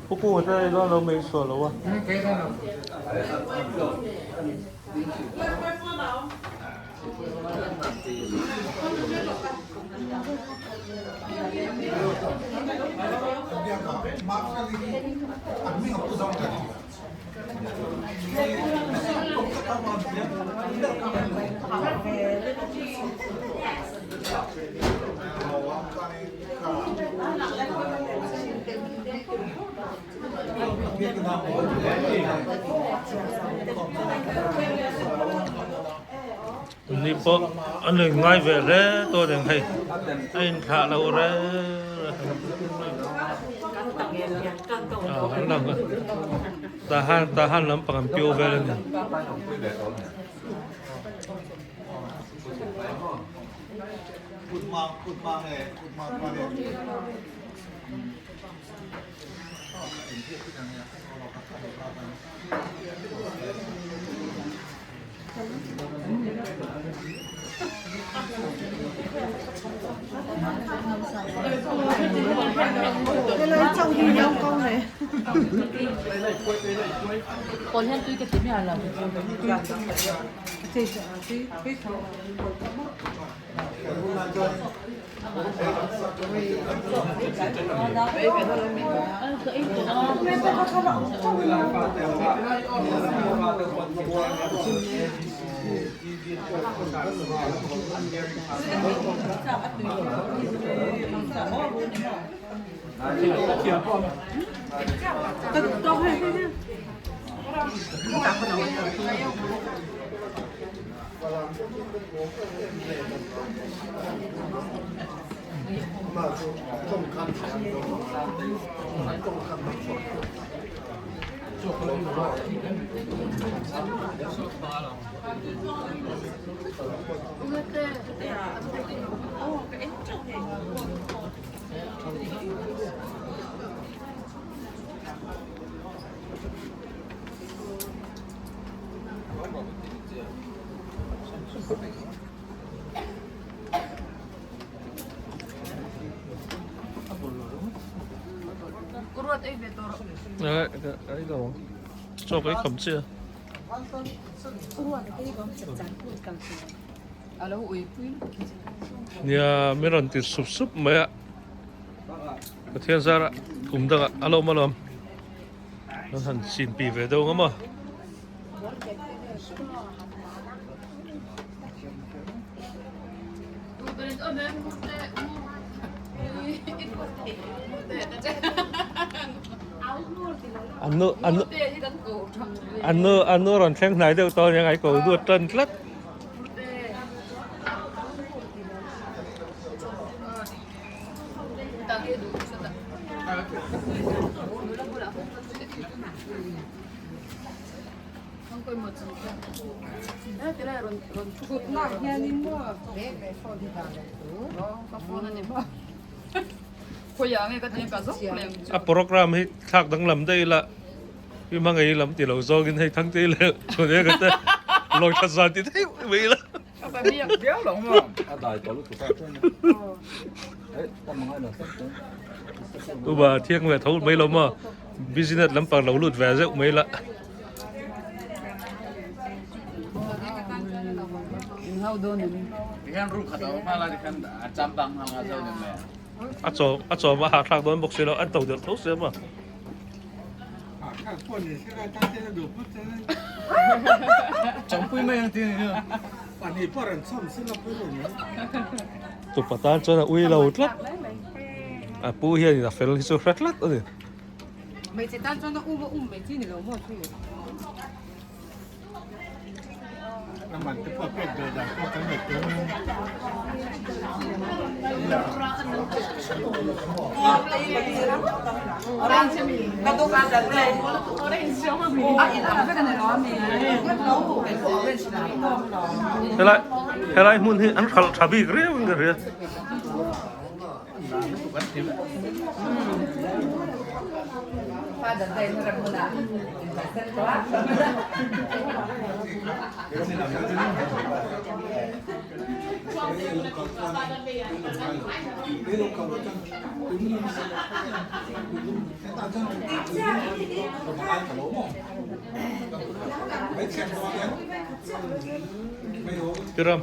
不过我在乱楼没锁了啊。Ni pawh a nuih ngai ve hle tawh reng hei a inthlah loh reng a lang a tahan tahan lampang an piu vel a ni. Chaw ka kham chiah nia min rawn ti sup sup mai a Pathian zara kum dangah a lawm alawm an han chin pi ve deuh ang a maw. An nu rawn thleng hnai deuh tawh ania ngai ko duat tan tlat. A program hi thlak danglam daih ila i hmangaih lam ti lo zawngin hei thangte leh chhun eng te lawi that zan ti theih mai ila. Uba thiang ve tho mai lo maw business lampang lo lut ve zeuh mai la. Tikhian room khat a awm nghal a, tikhian a chambang nghal nga zo ni mai a. A chaw a chaw a hahthlak dawn bawk si lo, an to der tho sia maw. Chawmpui mai ang tih a ni chu. Tupa tan chuan a ui lo tlat. A pu hianin a fel hi chu hre tlat a ni. Hmeichhe tan chuan a um a um mai chi ni lo maw chu. Helai helai hmun hi an hralh tha bik riau in ka hria. Tiram.